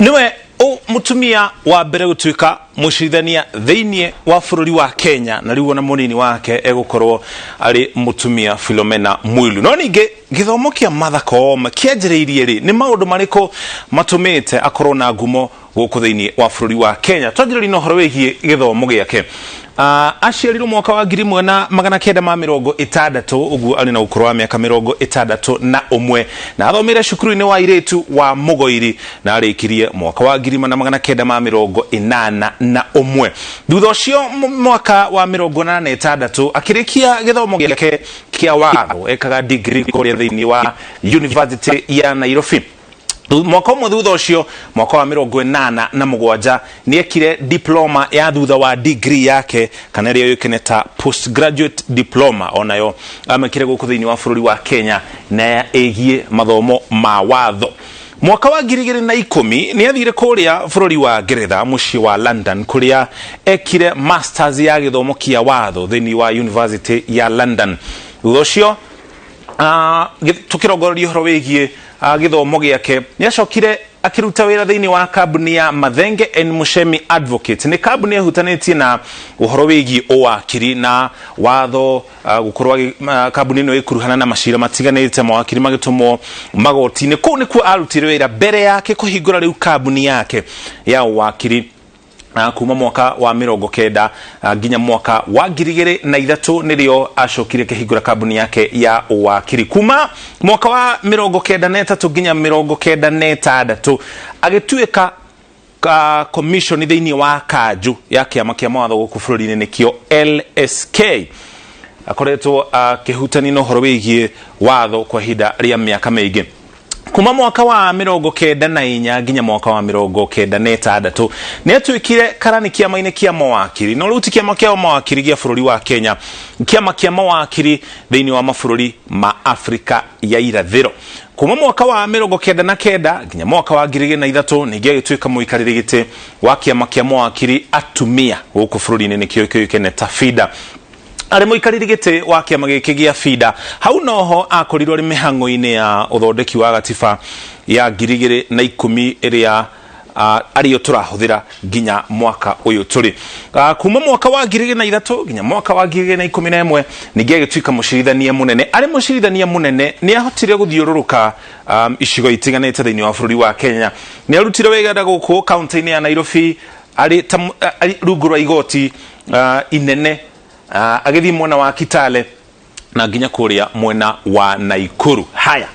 Nĩwe mũtumia wa mbere gũtuĩka mũcirithania thĩinĩ wa bũrũri wa Kenya, na rĩu ona mũnini wake egũkorwo arĩ mũtumia Philomena Mwilu. No ningĩ gĩthomo kĩa Martha Koome kĩanjĩrĩirie rĩ? Nĩ maũndũ marĩkũ matũmĩte akorwo na ngumo gũkũ thĩinĩ wa bũrũri wa Kenya? Twanjĩrĩria na ũhoro wĩgiĩ gĩthomo gĩake. Aciarirwo mwaka wa 1960, ũguo arĩ na ũkũrũ wa mĩaka 61, na athomeire cukuru-inĩ wa airĩtu wa Mũgoiri na arĩkirie mwaka wa 1981. Thutha ũcio mwaka wa 86 akĩrĩkia gĩthomo gĩake kĩa watho, ekaga degree kũrĩa thĩinĩ wa University ya Nairobi. Mwaka ũmwe thutha ũcio, mwaka wa 87, nĩ ekire diploma ya thutha wa degree yake, kana ĩrĩa yũĩkaine ta postgraduate diploma, onayo amĩkire gũkũ thĩinĩ wa bũrũri wa Kenya na ĩgiĩ mathomo ma watho. Mwaka wa 2010 nĩ athire kũrĩa bũrũri wa Ngeretha, mũciĩ wa London, kũrĩa ekire masters ya gĩthomo kĩa watho thĩinĩ wa University ya London. Thutha ũcio, tũkĩrongoreria ũhoro wĩgiĩ gĩthomo gĩake, nĩ acokire akĩruta wĩra thĩinĩ wa kambuni ya Mathenge and Mushemi Advocate. Nĩ kambuni ĩhutanĩtie na ũhoro wĩgiĩ ũwakiri na watho, gũkorwo kambuni ĩno ĩkuruhana na macira matiganĩte, mawakiri magĩtũmwo magoti-inĩ. Kũu nĩkuo arutire wĩra mbere yake kũhingũra rĩu kambuni yake ya ũwakiri. Kuma mwaka wa 90 nginya mwaka wa 2003 nĩrĩo acokire kĩhingũra kambuni yake ya ũwakiri. Kuma mwaka wa 93 nginya 96 agĩtuĩka ka commission thĩinĩ wa kanju ya kĩama kĩa mawatho gũkũ bũrũri-inĩ, nĩkĩo LSK. Akoretwo akĩhutania na ũhoro wĩgiĩ watho kwa ihinda rĩa mĩaka mĩingĩ. Kuma mwaka wa 94 nginya mwaka wa 96 nĩ atuĩkire karani kĩama-inĩ kĩa mawakiri, no rĩu ti kĩama kĩa mawakiri gĩa bũrũri wa Kenya, kĩama kĩa mawakiri thĩinĩ wa mabũrũri ma Afrika ya Irathĩro. Kuma mwaka wa 99 nginya mwaka wa 2003 ningĩ agĩtuĩka mũikarĩri gĩtĩ wa kĩama kĩa mawakiri atumia gũkũ bũrũri-inĩ, nĩkĩo kĩũĩkaine ta FIDA. Arĩ mũikarĩri gĩtĩ wa kĩama gĩkĩ gĩa FIDA, hau noho akorirwo arĩ mĩhang'o-inĩ ya ũthondeki wa gatiba ya 2010 ĩrĩa arĩyo tũrahũthĩra nginya mwaka ũyũ tũrĩ. Kuma mwaka wa 2003 nginya mwaka wa 2011 ningĩ agĩtuĩka mũcirithania mũnene. Arĩ mũcirithania mũnene nĩ ahotire gũthiũrũrũka icigo itiganĩte thĩinĩ wa bũrũri wa Kenya. Nĩ arutire wĩra gũkũ kaunti-inĩ ya Nairobi arĩ ta arĩ rungu rwa igoti inene, agĩthiĩ mwena wa Kitale na nginya kũrĩa mwena wa Naikuru. Haya,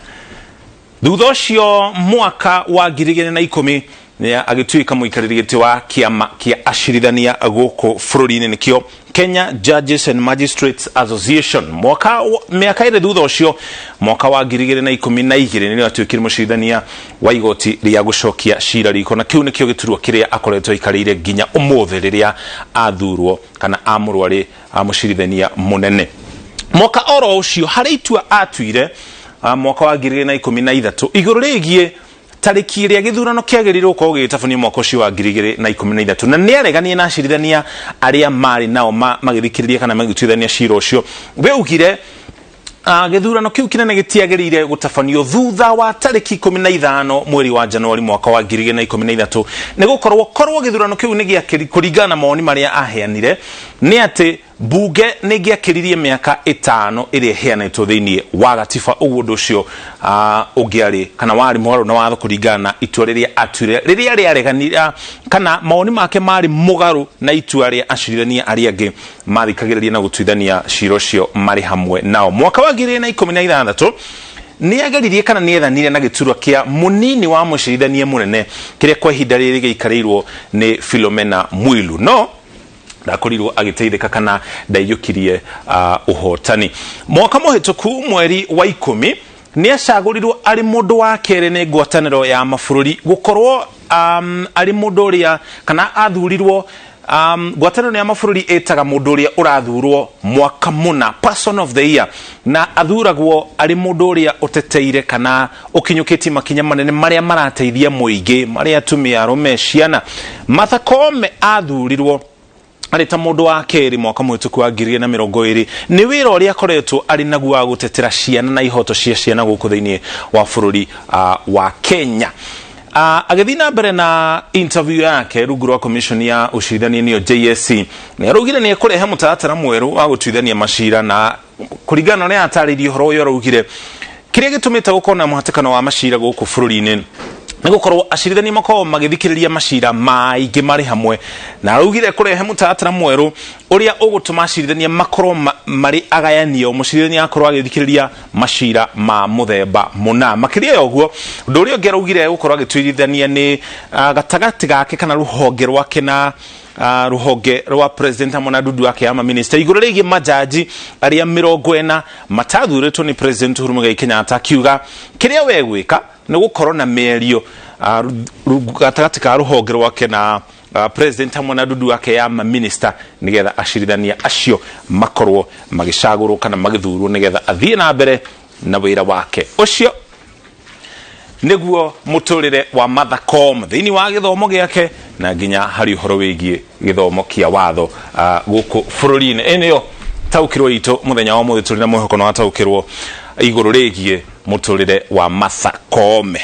thutha ũcio mwaka wa 2010 nĩ agĩtuĩka mũikarĩri gĩtĩ wa kĩama kĩa acirithania gũkũ bũrũri-inĩ, nĩkĩo Kenya Judges and Magistrates Association. Mwaka mĩaka 2 thutha ũcio, mwaka wa 2012, nĩrĩo atuĩkire mũcirithania wa igoti rĩa gũcokia cira riko, na kĩu nĩkĩo gĩturwa kĩrĩa akoretwo aikarĩire nginya ũmũthĩ rĩrĩa athurwo kana amũrwo arĩ mũcirithania mũnene. Mwaka oro ũcio harĩ itua atuire, mwaka wa 2013, igũrũ rĩgiĩ tarĩki ĩrĩa gĩthurano kĩagĩrĩirwo gũkorwo gĩgĩtabanio mwaka ũcio wa 2013, na nĩ areganie na acirithania arĩa marĩ nao magĩthikĩrĩria kana magĩtuithania cira ũcio. We ugire gĩthurano kĩu kĩnene gĩtiagĩrĩire gũtabanio thutha wa tarĩki 15 mweri wa Januari mwaka wa 2013, nĩ gũkorwo korwo gĩthurano kĩu nĩ gĩakĩri, kũringana na mawoni marĩa aheanire, nĩ atĩ bunge nĩ ĩngĩakĩririe mĩaka 5 ĩrĩa ĩheanĩtwo thĩinĩ wa gatiba. Ũguo ũndũ ũcio ũngĩarĩ kana warĩ mũgarũ na watho, kũringana na itua rĩrĩa atuire, rĩrĩa rĩareganire kana mawoni make marĩ mũgarũ na itua rĩa acirithania arĩa angĩ mathikagĩrĩria na gũtuithania cira ũcio marĩ hamwe nao. Mwaka wa 2016 nĩ ageririe kana nĩ ethanire na gĩturwa kĩa mũnini wa mũcirithania mũnene, kĩrĩa kwa ihinda rĩrĩ gĩikarĩirwo nĩ Philomena Mwilu, no ndakorirwo agĩteithĩka kana ndaiyũkirie ũhotani. Mwaka mũhĩtũku mweri wa 10 nĩ acagũrirwo arĩ mũndũ wa kerĩ nĩ ngwatanĩro ya mabũrũri gũkorwo arĩ mũndũ ũrĩa kana athurirwo. Ngwatanĩro ya mabũrũri ĩtaga mũndũ ũrĩa ũrathurwo mwaka mũna person of the year, na athuragwo arĩ mũndũ ũrĩa ũteteire kana ũkinyũkĩtie makinya manene marĩa marateithia mũingĩ, marĩa atumia, arũme, ciana. Martha Koome athurirwo arĩ ta mũndũ wa kerĩ mwaka mũhĩtũku wa 2020 nĩ wĩra ũrĩa akoretwo arĩ naguo wa gũtetera ciana na ihoto cia ciana gũkũ thĩinĩ wa bũrũri wa Kenya. Agĩthiĩ na mbere na interview yake rungu rwa commission ya ũcirithania nĩyo JSC, nĩ araugire nĩ ekũrehe mũtaratara mwerũ wa gũtuithania macira, na kũringana na ũrĩa atarĩirie ũhoro ũyũ, araugire kĩrĩa gĩtũmĩte gũkorwo na mũhatĩkano wa macira gũkũ bũrũri-inĩ nĩ gũkorwo acirithania makoragwo magĩthikĩrĩria macira maingĩ marĩ hamwe, na araugire kũrehe mũtaratara mwerũ ũrĩa ũgũtũma acirithania makorwo marĩ agayanio, mũcirithania akorwo agĩthikĩrĩria macira ma mũthemba mũna. Makĩria ya ũguo, ũndũ ũrĩa ũngĩ araugire gũkorwo agĩtuithania nĩ gatagatĩ gake kana rũhonge rwake na rũhonge rwa president hamwe na ndundu yake ya maminista igũrũ rĩgiĩ majaji arĩa 40 matathurĩtwo nĩ President Uhuru Muigai Kenyatta, akiuga kĩrĩa we gwĩka nĩ gũkorwo na mĩario gatagatĩ ka rũhonge rwake na president hamwe na ndundu yake ya maminista, nĩgetha acirithania acio makorwo magĩcagũrwo kana magĩthurwo, nĩgetha athiĩ na mbere na wĩra wake. Ũcio nĩguo mũtũrĩre wa Martha Koome thĩinĩ wa gĩthomo gĩake na nginya harĩ ũhoro wĩgiĩ gĩthomo kĩa watho gũkũ bũrũri-inĩ. Ĩ nĩyo taũkĩrwo itũ mũthenya wa ũmũthĩ. Tũrĩ na mwĩhoko na wataũkĩrwo igũrũ rĩgiĩ mũtũrĩre wa Martha Koome.